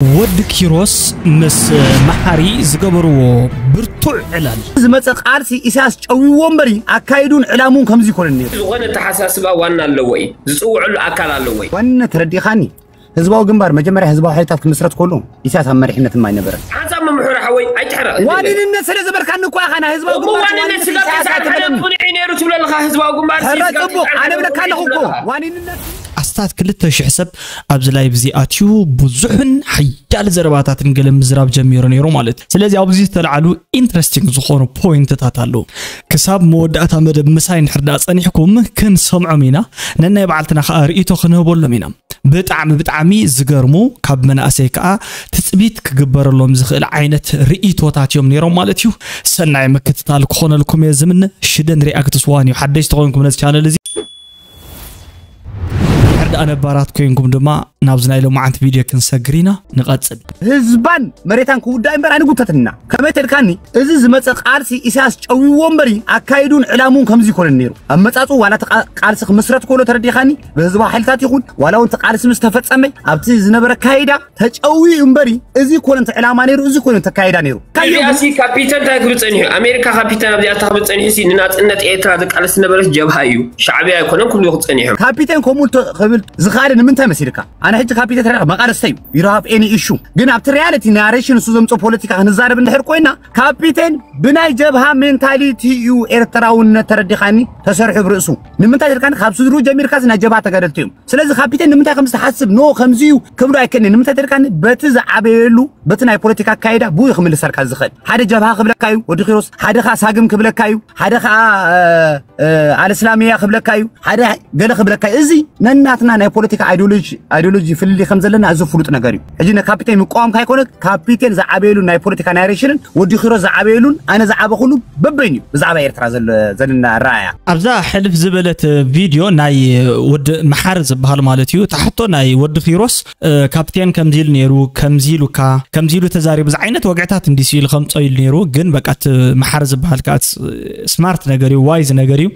ወዲ ኪሮስ ምስ መሓሪ ዝገበርዎ ብርቱዕ ዕላል። ዝመፀ ቃልሲ ኢሳያስ ጨዊዎ እምበሪ ኣካይዱን ዕላሙን ከምዚ ይኮነን ነይሩ። ዝኾነ ኣተሓሳስባ ዋና ኣለዎ እዩ፣ ዝፅውዕሉ ኣካል ኣለዎ እዩ። ዋንነት ተረዲኻኒ። ህዝባዊ ግንባር መጀመርያ ህዝባዊ ሓይልታት ክምስረት ከሎ ኢሳያስ ኣብ መሪሕነት ድማ ኣይነበረን። ሓንሳብ መምሕሮ ሓወይ ኣይትሕረቕ። ዋንነት ስለ ዝበልካኒ እኮ ኢኻ ናይ ህዝባዊ እሞ ግንባር ዋንነት ዋንነት ስጋብ ኢሳያስ ተስዓን ሓደን ኣይትበለኒ። ብንዒ ነይሩ ትብለልኻ ህዝባዊ ግንባር እኮ። ዋንነት ኣስታት ክልተ ሽሕ ሰብ ኣብዚ ላይቭ እዚ ኣትዩ ብዙሕን ሓያል ዘረባታትን ገለ ምዝራብ ጀሚሩ ነይሩ ማለት እዩ። ስለዚ ኣብዚ ዝተልዓሉ ኢንትረስቲንግ ዝኾኑ ፖይንትታት ኣለዉ። ክሳብ መወዳእታ መደብ ምሳይ እንድሕር ደኣ ጸኒሕኩም ክንሰምዖም ኢና። ነናይ በዓልትና ከኣ ርእይቶ ክንህበሎም ኢና። ብጣዕሚ ብጣዕሚ ዝገርሙ ካብ መናእሰይ ከኣ ትጽቢት ክግበረሎም ዝኽእል ዓይነት ርእይቶታት እዮም ነይሮም ማለት እዩ። ሰናይ ምክትታል ክኾነልኩም እየ ዝምነ። ሽደን ሪኣክትስ ዋን እዩ። ሓደሽቲ ኮይንኩም ነዚ ቻነል እዚ ድሕር ደኣ ነባራት ኮይንኩም ድማ ናብዚ ናይ ሎማዓንቲ ቪድዮ ክንሰግር ኢና። ንቐጽል። ህዝባን መሬታን ክውዳእ እምበር ኣይንጉተትና። ከመይ ተልካኒ? እዚ ዝመፀ ቃልሲ ኢሳያስ ጨዊዎ እምበሪ ኣካይዱን ዕላሙን ከምዚ ይኮነን ነይሩ። ኣመጻጽኡ ዋላ እቲ ቃ- ቃልሲ ክምስረት ከሎ ተረዲኻኒ ብህዝባዊ ሓይልታት ይኹን ዋላ እውን እቲ ቃልሲ ምስ ተፈጸመ ኣብቲ ዝነበረ ካይዳ ተጨዊ እምበሪ እዚ ኮነ እቲ ዕላማ ነይሩ፣ እዚ ኮነ እቲ ካይዳ ነይሩ። ካየው ግን እዚኣሲ ካፒተን እንታይ ክብል ጸኒሑ? ኣሜሪካ ካፒተን ኣብዚኣ እንታይ ክብል ጸኒሑ ሲ ንናጽነት ኤርትራ ዘቃልስ ዝነበረ ጀብሃ እዩ፣ ሻዕብያ ኣይኮነን ክብሉ ክጸኒሑ። ካፒተን ከምኡ እንተ ክብል ዝኸኣለ ንምንታይ መሲልካ? ኣነ ሕጂ ካፒተን ተረኻ መቃለስተ እዩ። You don't have any issue። ግን ኣብቲ ሪያሊቲ ናሬሽን እሱ ዘምፅኦ ፖለቲካ ክንዛረብ እንድሕር ኮይና ካፒቴን ብናይ ጀብሃ ሜንታሊቲ እዩ ኤርትራውነት ተረዲኻኒ ተሰርሑ ብርእሱ። ንምንታይ ተልካኒ ካብ ስድሩ ጀሚርካ እዚ ናይ ጀብሃ ተጋደልቲ እዮም። ስለዚ ካፒቴን ንምንታይ ከም ዝተሓስብ ኖ ከምዚ እዩ ክብሉ ኣይከንን። ንምንታይ ተልካኒ በቲ ዝዓበየሉ በቲ ናይ ፖለቲካ ኣካይዳ ብኡ ክምልሰልካ ዝኽእል ሓደ ጀብሃ ክብለካ እዩ ወዲ ኪሮስ፣ ሓደ ከዓ ሳግም ክብለካ እዩ፣ ሓደ ከዓ እ፣ እ፣ ኣልእስላምያ ክብለካ እዩ፣ ሓደ ገለ ክብለካ እዩ። እዚ ነናትና ናይ ፖለቲካ ኣይዲዮሎጂ ኣይዲዮሎጂ ፍልልይ ከም ዘለና እዚ ፍሉጥ ነገር እዩ። ሕጂ ንካፒቴን ምቋም ካይኮነ ካፒቴን ዝዓበየሉ ናይ ፖለቲካ ናሬሽንን ወዲ ኪሮስ ዝዓበየሉን ኣነ ዝዓበኹሉ በበይን እዩ ብዛዕባ ኤርትራ ዘሎ ዘለና ኣረኣያ። ኣብዛ ሕልፍ ዝበለት ቪድዮ ናይ ወዲ መሓሪ ዝበሃል ማለት እዩ፣ ትሕቶ ናይ ወዲ ኪሮስ እ፣ ካፕቴን ከምዚ ኢሉ ነይሩ፣ ከምዚ ኢሉካ፣ ከምዚ ኢሉ ተዛሪቡ ዝዓይነት ወግዕታት እንዲሲ ኢሉ ከምጾ ኢሉ ነይሩ። ግን በቃ እቲ መሓሪ ዝበሃል ከዓ ስ- ስማርት ነገር እዩ፣ ዋይዝ ነገር እዩ፣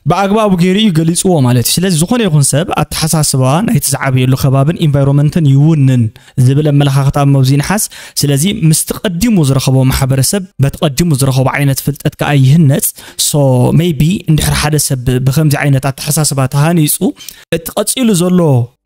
ብኣግባቡ ገይሩ እዩ ገሊፅዎ ማለት እዩ። ስለዚ ዝኾነ ይኹን ሰብ ኣተሓሳስባ ናይቲ ዝዓበየሉ ከባብን ኢንቫይሮንመንትን ይውንን ዝብል ኣመለኻኽታ ኣብ መብዚ ንሓዝ። ስለዚ ምስቲ ቀዲሙ ዝረኸቦ ማሕበረሰብ በቲ ቀዲሙ ዝረኸቦ ዓይነት ፍልጠት ከዓ ይህነፅ። ሶ ሜይቢ እንድሕር ሓደ ሰብ ብከምዚ ዓይነት ኣተሓሳስባ ተሃኒፁ እቲ ቀፂሉ ዘሎ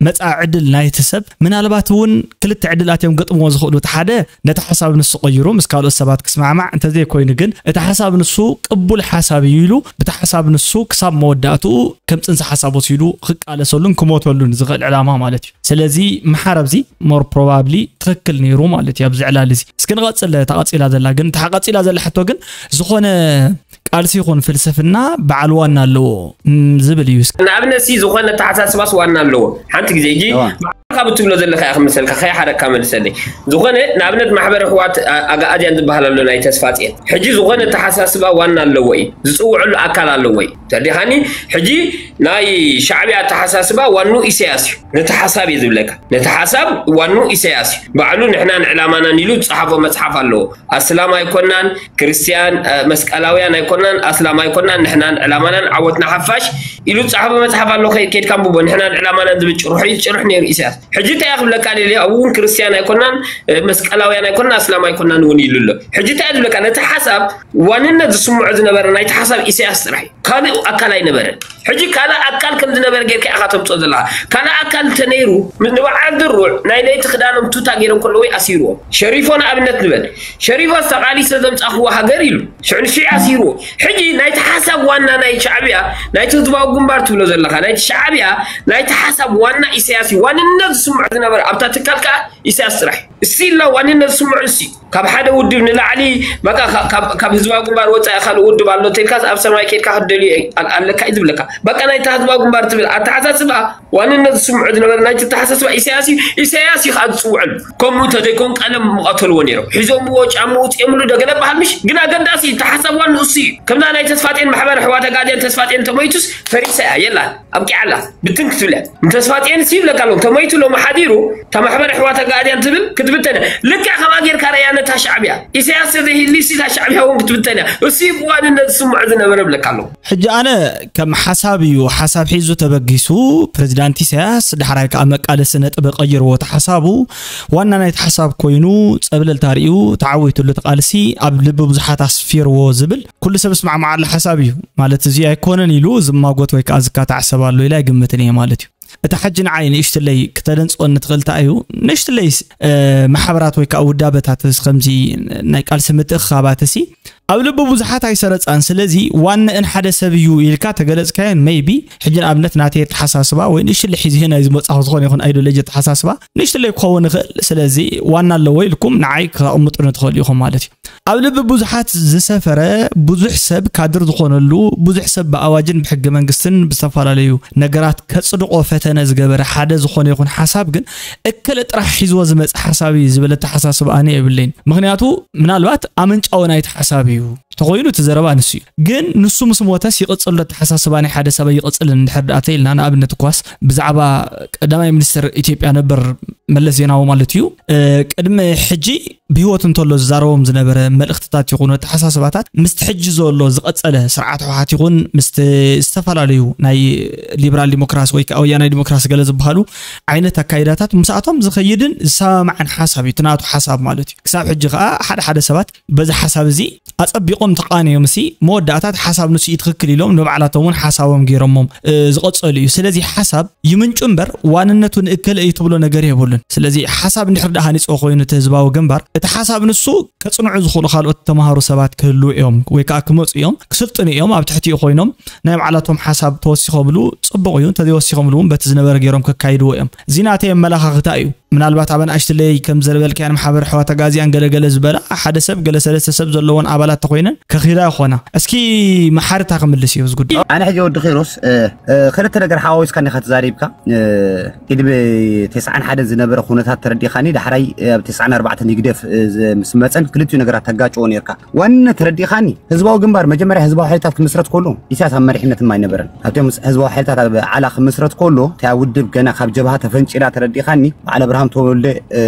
መፃኢ ዕድል ናይቲ ሰብ ምናልባት እውን ክልተ ዕድላት እዮም ገጥምዎ ዝኽእሉ። እቲ ሓደ ነቲ ሓሳብ ንሱ ቀይሩ ምስ ካልኦት ሰባት ክስማዕማዕ እንተዘይኮይኑ ግን እቲ ሓሳብ ንሱ ቅቡል ሓሳብ እዩ ኢሉ ብቲ ሓሳብ ንሱ ክሳብ መወዳእትኡ ከም ፅንሰ ሓሳብ ወሲዱ ክቃለሰሉን ክሞተሉን ዝኽእል ዕላማ ማለት እዩ። ስለዚ መሓር ኣብዚ ሞር ፕሮባብሊ ትኽክል ነይሩ ማለት እዩ ኣብዚ ዕላል እዚ። እስኪ ንቐፅል ተቐፂላ ዘላ ግን እታ ቀፂላ ዘላ ሕቶ ግን ዝኾነ ቃልሲ ይኹን ፍልስፍና በዓል ዋና ኣለዎ እም፣ ዝብል እዩ። ንኣብነት ሲ ዝኾነ ኣተሓሳስባስ ዋና ኣለዎ። ሓንቲ ግዜ እጂ እዋ። ባዕልካ ብትብሎ ዘለካ እያ ክምልሰልካ ከይሓረቅካ መልሰለይ። ዝኾነ ንኣብነት ማሕበረ ኣሕዋት ኣ- ኣግኣዝያን ዝበሃል ኣሎ ናይ ተስፋጽዮን። ሕጂ ዝኾነ ኣተሓሳስባ ዋና ኣለዎ እዩ፣ ዝጽውዕሉ ኣካል ኣለዎ እዩ። ተረዲኻኒ? ሕጂ ናይ ሻዕብያ ኣተሓሳስባ ዋኑ ኢሳያስ እዩ። ነቲ ሓሳብ እዩ ዝብለካ። ነቲ ሓሳብ ዋኑ ኢሳያስ እዩ። ባዕሉ ንሕናን ዕላማናን ኢሉ ዝጸሓፎ መጽሓፍ ኣለዎ። ኣስላም ኣይኮናን፣ ክርስትያን፣ እ፣ መስቀላውያን ኣይኮናን፣ ኣስላም ኣይኮናን፣ ንሕናን ዕላማናን ዓወትና ሓፋሽ ኢሉ ዝጸሓፎ መጽሓፍ ኣሎ። ከይ- ከይድካ ኣንብቦ። ንሕናን ዕላማናን ዝብል ጭርሑ እዩ ዝጭርሕ ነይሩ ኢሳያስ። ሕጂ እንታይ እያ ክብለካ ደልየ? ኣብኡ እውን ክርስትያን ኣይኮናን፣ እ፣ መስቀላውያን ኣይኮናን፣ ኣስላም ኣይኮናን እውን ኢሉ ኣሎ። ሕጂ እንታይ እያ ዝብለካ? ነቲ ሓሳብ ዋንነት ዝስምዖ ዝነበረ ናይቲ ሓሳብ ኢሳያስ ጥራሕ እዩ። ካልእ ኣካል ኣይነበረን። ሕጂ ካልእ ኣካል ከም ዝነበረ ጌርካ ኢኻ ተምጽኦ ዘለኻ። ካልእ ኣካል እንተነይሩ፣ ም- ንበዓል ድሩዕ ናይ ለይቲ ክዳኖም ቱታ ገይሮም ከለዉ ኣሲርዎም። ሸሪፎ ንኣብነት ንበል። ሸሪፎ ተቓሊሰ ዘምጻኽዎ ሃገር ኢሉ። ሽዑ ንሽዑ ኣሲርዎ። ሕጂ ናይቲ ሓሳብ ዋና ናይ ሻዕብያ፣ ናይቲ ህዝባዊ ግንባር ትብሎ ዘለኻ፣ ናይቲ ሻዕብያ፣ ናይቲ ሓሳብ ዋና ኢሳያስ እዩ። ዋንነት ዝስምዖ ዝነበረ ኣብታ ትካል ከኣ ኢሳያስ ጥራሕ እዩ። እስቲ ኢልና ዋንነት ዝስምዖ ንሱ እዩ። ካብ ሓደ ውድብ ንላዕሊ በቃ ካብ- ካብ- ካብ ህዝባዊ ግንባር ወፃኢ ካልእ ውድብ ኣሎ ተልካስ ኣብ ሰማይ ከድካ ክትደልዮ ኣል- ኣለካ እዩ ዝብለካ። በቃ ናይታ ህዝባዊ ግንባር ትብል ኣተሓሳስባ ዋንነት ዝስምዖ ዝነበረ ናይቲ ኣተሓሳስባ ኢሳያስ እዩ። ኢሳያስ እዩ ከዓ ዝፅውዐሉ። ከምኡ እንተዘይኮን ቀለም ምቐተልዎ ነይሮም። ሒዞምዎ ጫምኡ ውፅኦምሉ ደገለ በሃል ምሽ ግን ኣገዳሲ እዩ። ኣተሓሳስባ ንእሱ እዩ። ከምዛ ናይ ተስፋጤን ማሕበር ኣሕዋት ኣጋድያን ተስፋጤን ተሞይቱስ ፈሪሳ እያ የላን። ኣብቂዓ ኣላ። ብትን ክትብል እያ። ንተስፋጽዮን ሲ ይብለካ ኣለዉ። ተሞይቱ ሎሚ ሓዲሩ፣ እታ ማሕበር ኣሕዋት ኣጋድያን ትብል ክትብተን እያ። ልክዕ ከምኣ ጌርካ ረኣያ እታ ሻዕብያ ኢሳያስ ተዘይህልዩሲ እታ ሻዕብያ እውን ክትብተን እያ። እሱ እዩ ብዋንነት ዝስምዖ ዝነበረ እብለካ ኣለኹ። ሕጂ ኣነ ከም ሓሳብ እዩ፣ ሓሳብ ሒዙ ተበጊሱ ፕሬዚዳንት ኢሳያስ፣ ዳሕራይ ከዓ መቃለሲ ነጥቢ ቀይርዎ እቲ ሓሳቡ። ዋና ናይቲ ሓሳብ ኮይኑ ጸብለልታ ርእዩ ተዓዊትሉ እቲ ቃልሲ ኣብ ልቢ ብዙሓት ኣስፊርዎ ዝብል ኩሉ ሰብ እስማዕማዓሉ ሓሳብ እዩ። ማለት እዚ ኣይኮነን ኢሉ ዝማጎት ወይ ከዓ ዝካታዕ ሰብ ኣሎ ኢለ ኣይግምትን እየ ማለት እዩ። እታ ሕጂ ንዓይ ንእሽትለይ ክተደንጽወኒ ትኽእል እንታይ እዩ? ንእሽትለይ ማሕበራት ወይ ከዓ ውዳበታት ከምዚ ናይ ቃልሲ ምትእኽኻባት ሲ ኣብ ልቢ ብዙሓት ኣይሰረጻን። ስለዚ ዋንእን ሓደ ሰብ እዩ ኢልካ ተገለጽካዮን maybe ሕጂ ንኣብነት ናተይ ኣተሓሳስባ ወይ ንእሽትለይ ሒዚ ናይ ዝመጻኹ ዝኾነ ይኹን ኣይዲዮሎጂ ኣተሓሳስባ ንእሽትለይ ክኸውን ይኽእል። ስለዚ ዋና ኣለዎ ኢልኩም ንዓይ ከቕምጡኒ ትኽእሉ ኢኹም ማለት እዩ። ኣብ ልቢ ብዙሓት ዝሰፈረ ብዙሕ ሰብ ካድር ዝኾነሉ ብዙሕ ሰብ ብኣዋጅን ብሕገ መንግስትን ብዝተፈላለዩ ነገራት ከጽድቆ ፈተነ ዝገበረ ሓደ ዝኾነ ይኹን ሓሳብ ግን እከለ ጥራሕ ሒዝዎ ዝመጽእ ሓሳብ እዩ ዝብል ኣተሓሳስባ ኣነ የብለይን። ምኽንያቱ ምናልባት ኣመንጫዊ ናይቲ ሓሳብ እዩ ተኾይኑ እቲ ዘረባ ንሱ እዩ። ግን ንሱ ምስ ሞተስ ይቕጽል ዶ ኣተሓሳስባ ናይ ሓደ ሰብ ይቕጽል እንድሕር ደኣ ተኢልና ንኣብነት እኳስ ብዛዕባ ቀዳማይ ሚኒስትር ኢትዮጵያ ነበር መለስ ዜናዊ ማለት እዩ ቅድሚ ሕጂ ብህይወት እንተሎ ዝዛረቦም ዝነበረ መልእኽትታት ይኹኑ ኣተሓሳስባታት ምስቲ ሕጂ ዘሎ ዝቐጸለ ስርዓት ህወሓት ይኹን ምስቲ ዝተፈላለዩ ናይ ሊበራል ዲሞክራሲ ወይ ከዓ ወያናይ ዲሞክራሲ ገለ ዝበሃሉ ዓይነት ኣካይዳታት ምስኣቶም ዝኸይድን ዝሰማማዕን ሓሳብ እዩ እቲ ናቱ ሓሳብ ማለት እዩ። ክሳብ ሕጂ ከዓ ሓደ ሓደ ሰባት በዚ ሓሳብ እዚ ኣጸቢቖም ተቃንዮም ሲ መወዳእታት ሓሳብ ንሱ እዩ ትኽክል ኢሎም ንባዕላቶም እውን ሓሳቦም ገይሮሞም ዝቐጸሉ እዩ። ስለዚ ሓሳብ ይምንጩ እምበር ዋንነቱ ንእከለ እዩ ትብሎ ነገር የብሉን። ስለዚ ሓሳብ እንድሕር ደኣ ሃኒፅዎ ኮይኑ እቲ ህዝባዊ ግንባር እቲ ሓሳብ ንሱ ከፅንዑ ዝኽእሉ ካልኦት ተምሃሩ ሰባት ክህልዉ እዮም ወይ ከዓ ክመፁ እዮም ክስልጥኑ እዮም ኣብ ትሕቲኡ ኮይኖም ናይ ባዕላቶም ሓሳብ ተወሲኾምሉ ፅቡቕ እዩ። እንተዘይወሲኾምሉ እውን በቲ ዝነበረ ገይሮም ከካይድዎ እዮም። እዚ ናተይ ኣመላኻኽታ እዩ። ምናልባት ኣብ ኣናእሽትለይ ከም ዘርበልካያን ማሕበር ኣሕዋት ኣጋዚያን ገለገለ ዝበላ ሓደ ሰብ ገለ ሰለስተ ሰብ ዘለዎን ኣባላት ተኮይነን ከኺዳ ይኾና። እስኪ መሓርታ ክምልስ እዩ እዚ ጉዳይ። ኣነ ሕጂ ወዲ ኺሮስ ክልተ ነገር ሓዋዊስካ እንዲኻ ተዛሪብካ። ቅድሚ ተስዓን ሓደን ዝነበረ ኩነታት ተረዲኻኒ ዳሕራይ ኣብ ተስዓን ኣርባዕተን ህግደፍ ምስ መፀን ክልቲኡ ነገራት ተጋጭዎ ነርካ። ዋንነት ተረዲኻኒ ህዝባዊ ግንባር መጀመርያ ህዝባዊ ሓይልታት ክምስረት ከሎ ኢሳያስ ኣብ መሪሕነት ድማ ኣይነበረን። ኣብቶም ህዝባዊ ሓይልታት ኣብ ዓላ ክምስረት ከሎ እታ ውድብ ገና ካብ ጀብሃ ተፈንጭላ ተረዲኻኒ በዓል ኣብርሃም ተወልደ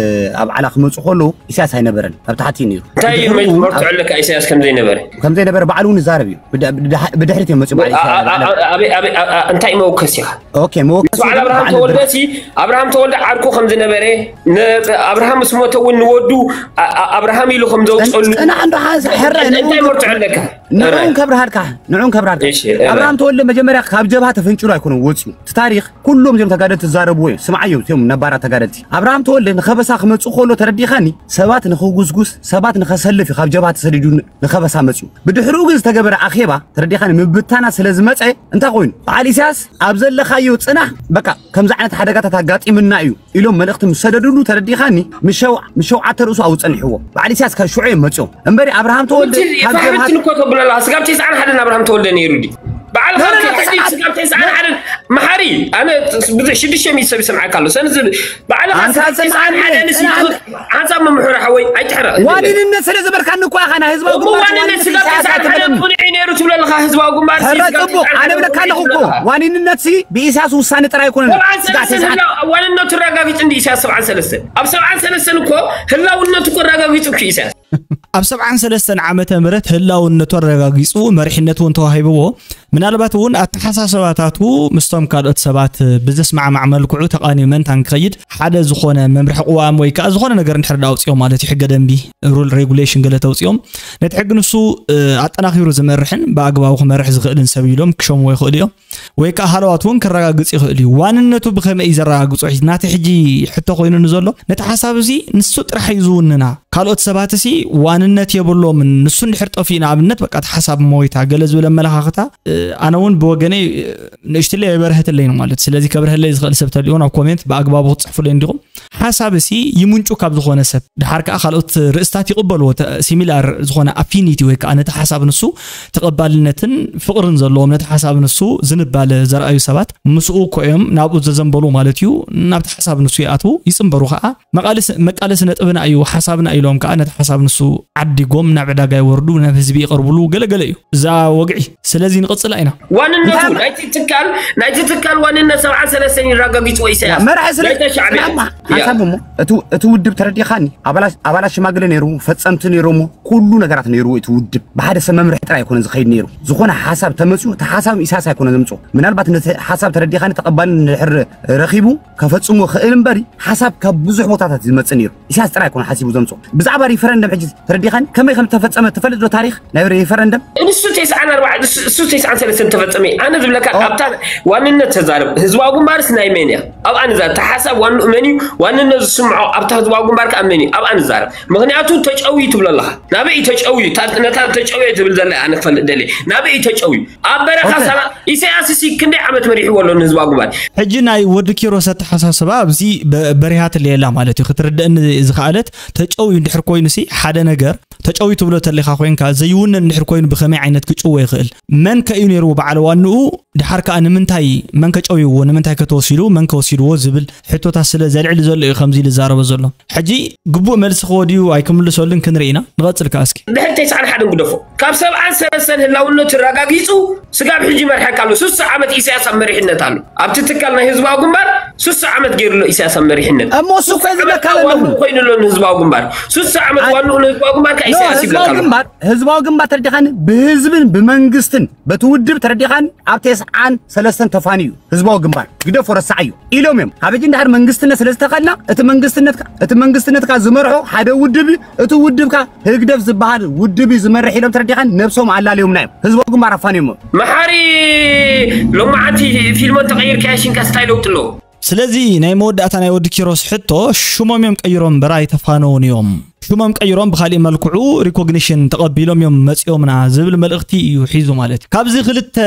ኣብ ዓላ ክመፁ ከለዉ ኢሳያስ ኣይነበረን ኣብ ታሕቲ ነይሩ። እንታይ እዩ መርትዖ ኣለካ ኢሳያስ ከም ዘይነበረ? ከም ዘይነበረ ባዕሉ እውን ይዛረብ እዩ። ብድሕሪት እዮም መፅኡ በዓል ኢሳያስ። እንታይ መወከስ ኢኻ? ኦኬ መወከስ በዓል ኣብርሃም ተወልደ ሲ ኣብርሃም ተወልደ ዓርኩ ከም ዝነበረ ኣብርሃም ምስ ሞተ እውን ንወዱ ኣብርሃም ኢሉ ከም ዘውፀሉ ፅናሕ እንዶ ሓንሳ ሕረ እንታይ መርትዖ ኣለካ? ንዑን ከብርሃልካ ንዑን ከብርሃልካ ኣብርሃም ተወልደ መጀመርያ ካብ ጀብሃ ተፈንጭሉ ኣይኮነ ወፅኡ እቲ ታሪክ ኩሎም እዚኦም ተጋደልቲ ዝዛረብዎ እዮም። ስምዓዮም እዚኦም ነባራት ተጋደልቲ ኣብርሃም ተወልደ ንኸበሳ ክመፅእ ከሎ ተረዲኻኒ ሰባት ንኽጉስጉስ ሰባት ንኸሰልፍ እዩ ካብ ጀብሃ ተሰዲዱ ንኸበሳ መፅኡ። ብድሕሪኡ ግን ዝተገበረ ኣኼባ ተረዲኻኒ ምብታና ስለ ዝመፀ እንታይ ኮይኑ በዓል ኢሳያስ ኣብ ዘለኻዮ ፅናሕ በቃ ከምዚ ዓይነት ሓደጋታት ኣጋጢምና እዩ ኢሎም መልእኽቲ ምስ ሰደዱሉ ተረዲኻኒ ምስ ሸውዓተ ርእሱ ኣብኡ ፀኒሕዎ። በዓል ኢሳያስ ካብ ሽዑ እዮም መፅኦም እምበሪ ኣብርሃም ተወልደ ካብ ጀብሃ ይፋሕብትን እኮ ተብሎ ኣለኻ ስጋብ ተስዓን ሓደን ኣብርሃም ተወልደ ነይሩ ድዩ? በዓልኻ ስጋብ ተስዓን ሓደን መሓሪ ኣነ ብዙሕ ሽዱሽተ ሚእቲ ሰብ ይሰምዓካ ኣሎ ሰንዚ በዓልኻ ስጋብ ተስዓን ሓደን ሓንሳብ ምምሕሮ ሓወይ ኣይትሕረቕ ዋንንነት ስለ ዝበልካኒ እኮ ኢኻ ናይ ህዝባዊ ግንባር ዋንነት ስጋብ ተስዓን ሓደን ቁንዒ ነይሩ ትብሎ ኣለኻ ህዝባዊ ግንባር ሕረ ፅቡቕ ኣነ ብለካ ኣለኹ እኮ ዋንንነት ሲ ብኢሳያስ ውሳኔ ጥራይ ኣይኮነን ዋንነቱ ኣረጋጊጹ እንዲ ኢሳያስ ሰብዓን ሰለስተን ኣብ ሰብዓን ሰለስተን እኮ ህላውነቱ እኮ ኣረጋጊጹ እኮ ኢሳያስ ኣብ ሰብዓን ሰለስተን ዓመተ ምህረት ህላውነቱ ኣረጋጊጹ መሪሕነት እውን ተዋሂብዎ ምናልባት እውን ኣተሓሳሰባታቱ ምስቶም ካልኦት ሰባት ብዘስማዕማዕ መልክዑ ተቃንዩ መንታን ክኸይድ ሓደ ዝኾነ መምርሒ ቅዋም ወይ ከዓ ዝኾነ ነገር እንድሕር ዳ ኣውፅኦ ማለት እዩ ሕገ ደንቢ ሩል ሬጉሌሽን ገለ ተውፅኦም ነቲ ሕጊ ንሱ ኣጠናኺሩ ዝመርሕን ብኣግባቡ ክመርሕ ዝኽእልን ሰብ ኢሎም ክሸምዎ ይኽእሉ እዮም ወይ ከዓ ሃለዋት እውን ክረጋግፅ ይኽእል እዩ ዋንነቱ ብኸመይ እዩ ዘረጋግፆ ናቲ ሕጂ ሕቶ ኮይኑ ንዘሎ ነቲ ሓሳብ እዚ ንሱ ጥራሕ እዩ ዝውንና ካልኦት ሰባት ሲ ዋንነት የብሎምን ንሱ እንድሕር ጠፊኡ ንኣብነት በቃ እቲ ሓሳብ ሞይታ ገለ ዝብል ኣመለኻኽታ ኣነ እውን ብወገነይ ንእሽትለይ ኣይበርሀትለይን ማለት ስለዚ ከብርሀለይ ዝኽእል ሰብ ተልእዎ ናብ ኮሜንት ብኣግባቡ ክትፅሕፉለይ እንዲኹም ሓሳብ ሲ ይምንጩ ካብ ዝኾነ ሰብ ድሓር ከዓ ካልኦት ርእስታት ይቕበልዎ ሲሚላር ዝኾነ ኣፊኒቲ ወይ ከዓ ነቲ ሓሳብ ንሱ ተቐባልነትን ፍቕርን ዘለዎም ነቲ ሓሳብ ንሱ ዝንባለ ዘርኣዩ ሰባት ምስኡ እኮ እዮም ናብኡ ዘዘንበሉ ማለት እዩ ናብቲ ሓሳብ ንሱ ይኣትዉ ይፅንበሩ ከዓ መቃለሲ ነጥብና እዩ ሓሳብና ኢሎም ከዓ ነቲ ሓሳብ ንሱ ዓዲጎም ናብ ዕዳጋ ይወርዱ፣ ናብ ህዝቢ ይቐርብሉ፣ ገለገለ እዩ እዛ ወግዒ። ስለዚ ንቐጽላ ኢና። ዋንነቱ ናይቲ ትካል ናይቲ ትካል ዋንነት ሰብዓን ሰለስተን ይረጋግጽዎ ኢሳያስ። መራሒ ስለ ናይቲ ሻዕብያ። ስማማ ሓንሳብ እሞ እቲ እቲ ውድብ ተረዲኻኒ፣ ኣባላት ኣባላት ሽማግለ ነይሩ፣ ፈጸምቲ ነይሮሞ፣ ኩሉ ነገራት ነይሩ። እቲ ውድብ ብሓደ ሰብ መምርሒ ጥራይ ኣይኮነ ዝኸይድ ነይሩ። ዝኾነ ሓሳብ ተመፅኡ፣ እቲ ሓሳብ ኢሳያስ ኣይኮነ ዘምፅኦ። ምናልባት ነቲ ሓሳብ ተረዲኻኒ፣ ተቐባልነት እንድሕር ረኺቡ ከፈጽሞ ክእል እምበሪ፣ ሓሳብ ካብ ብዙሕ ቦታታት እዩ ዝመፅእ ነይሩ። ኢሳያስ ጥራይ ኣይኮነ ሓሲቡ ዘምፅኦ። ብዛዕባ ሪፈረንደም ሕጂ ተረዲኻኒ፣ ከመይ ከም ተፈጸመ ትፈልጥ ዶ ታሪኽ ናይ ሪፈረንደም? ንሱ ተስዓን ኣርባዕተ እሱ እሱ ተስዓን ሰለስተን ተፈጸመ እዩ። ኣነ ዝብለካ ኣብታ ዋንነት ተዛረብ። ህዝባዊ ግንባርስ ናይ መን እያ? ኣብኣ ንዛረብ። እታ ሓሳብ ዋንኡ መን እዩ? ዋንነት ዝስምዖ ኣብታ ህዝባዊ ግንባር ከኣ መን እዩ? ኣብኣ ንዛረብ። ምኽንያቱ ተጨውዩ ትብሎ ኣለኻ። ናበይ እዩ ተጨውዩ? እታ ነታ ተጨውየ ትብል ዘላ እያ ኣነ ክፈልጥ ደልየ። ናበይ እዩ ተጨውዩ? ኣብ በረኻ ኦኬ። ሰላ ኢሳያስ ሲ ክንደይ ዓመት መሪሕዎ ኣሎ ንህዝባዊ ግንባር? ሕጂ ናይ ወዲ ኪሮስ ኣተሓሳስባ ኣብዚ በ- በሪሃ ትለየላ ማለት እዩ። ክትርደእኒ ዝኸኣለት ተጨውዩ እንድሕር ኮይኑ ሲ ሓደ ነገር ተጨውዩ ትብሎ ተለኻ ኮይንካ ዘይውነን እንድሕር ኮይኑ ብኸመይ ዓይነት ክጭወ ይኽእል? መን ከ እዩ ነይርዎ በዓል ዋንኡ? ድሓር ከኣ ንምንታይ መን ከጨውይዎ? ንምንታይ ከተወሲዱ? መን ከወሲድዎ? ዝብል ሕቶታት ስለ ዘልዕል ዘሎ እዩ ከምዚ ኢሉ ዝዛረቦ ዘሎ። ሕጂ ግቡእ መልሲ ክወድዩ ኣይክምልሰሉን ክንርኢ ኢና። ንቐጽል ከኣ እስኪ። ድሕሪ ተስዓን ሓደን ግደፎ። ካብ ሰብዓን ሰለስተን ህላውነቱ ኣረጋጊጹ ስጋብ ሕጂ ይመርሐካ ኣሎ። ሱሳ ዓመት ኢሳያስ ኣብ መሪሕነት ኣሎ። ኣብቲ ትካል ናይ ህዝባዊ ግንባር ሱሳ ዓመት ገይሩ ኣሎ ኢሳያስ ኣብ መሪሕነት። እሞ እሱ እኮ እዩ ዝብለካ ዘለኹ። ዋንኡ ኮይኑ ኣሎ ንህዝባዊ ግንባር። ሱሳ ዓመት ዋንኡ ንህዝባዊ ግንባር ከ ኢሳያስ ይብለካ ኣሎ። ግንባር ህዝባዊ ግንባር ተረዲኻኒ ብህዝብን ብመንግስትን በቲ ውድብ ተረዲኻኒ ኣብ ተስዓን ሰለስተን ተፋንዩ ህዝባዊ ግንባር ግደፎ ረሳዓዮ ኢሎም እዮም። ካብ ሕጂ እንዳሕር መንግስትነት ስለ ዝተኸልና እቲ መንግስትነትካ እቲ መንግስትነትካ ዝመርሖ ሓደ ውድብ እዩ። እቲ ውድብካ ህግደፍ ዝበሃል ውድብ እዩ ዝመርሕ ኢሎም ተረዲኻኒ ነብሶም ኣላልዮምና እዮም። ህዝባዊ ግንባር ኣፋንዮም እዮም። መሓሪ ሎማዓንቲ ፊልሞን ተቐይርካያ ሽንካ ስታይ ለውጢ ኣለዎ። ስለዚ ናይ መወዳእታ ናይ ወዲ ኪሮስ ሕቶ ሽሞም እዮም ቀይሮም እምበር ኣይተፋነውን እዮም። ሽሞም ቀይሮም ብካሊእ መልክዑ ሪኮግኒሽን ተቐቢሎም እዮም መፂኦምና ዝብል መልእኽቲ እዩ ሒዙ ማለት እዩ። ካብዚ ክልተ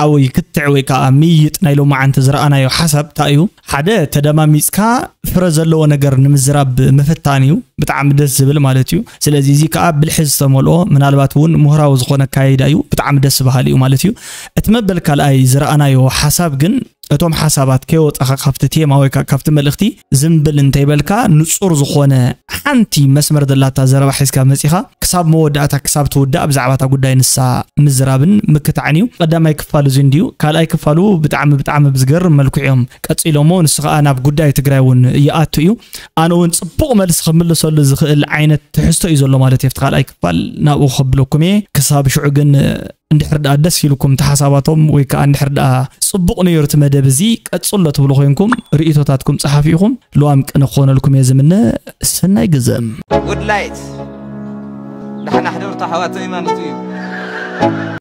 ኣውይ ክትዕ ወይ ከዓ ምይጥ ናይ ሎማዓንቲ ዝረኣናዮ ሓሳብ እንታይ እዩ? ሓደ ተደማሚፅካ ፍረ ዘለዎ ነገር ንምዝራብ ምፍታን እዩ። ብጣዕሚ ደስ ዝብል ማለት እዩ። ስለዚ እዚ ከዓ ብልሒ ዝተመልኦ ምናልባት እውን ምሁራዊ ዝኾነ ኣካይዳ እዩ። ብጣዕሚ ደስ በሃሊ እዩ ማለት እዩ። እቲ መበል ካልኣይ ዝረኣናዮ ሓሳብ ግን እቶም ሓሳባት ከይወፃኻ ካብቲ ቴማ ወይ ከዓ ካብቲ መልእኽቲ ዝም ብል እንተይበልካ ንፁር ዝኾነ ሓንቲ መስመር ዘላታ ዘረባ ሒዝካ መፂኻ ክሳብ መወዳእታ ክሳብ ትውዳእ ብዛዕባ እታ ጉዳይ ንሳ ምዝራብን ምክታዕን እዩ። ቀዳማይ ክፋል እዚ እንድዩ። ካልኣይ ክፋሉ ብጣዕሚ ብጣዕሚ ብዝገርም መልክዑ እዮም ቀፂሎሞ። ንሱ ከዓ ናብ ጉዳይ ትግራይ እውን ይኣቱ እዩ። ኣነ እውን ፅቡቕ መልሲ ክምልሰሉ ዝኽእል ዓይነት ትሕዝቶ እዩ ዘሎ ማለት እዩ ኣብቲ ካልኣይ ክፋል ናብኡ ከብለኩም እየ። ክሳብ ሽዑ ግን እንድሕር ደኣ ደስ ኢልኩም ተሓሳባቶም ወይ ከዓ እንድሕር ደኣ ፅቡቕ ነይሩ እቲ መደብ እዚ ቀፅሎ ትብሉ ኮይንኩም ርእይቶታትኩም ፀሓፊ ኢኹም። ልዋም ቅነ ክኾነልኩም እየ ዝምነ። ሰናይ ግዘ። ውድላይት ዳሕና ሕደርቶ ኣሕዋተይ ማለቱ እዩ።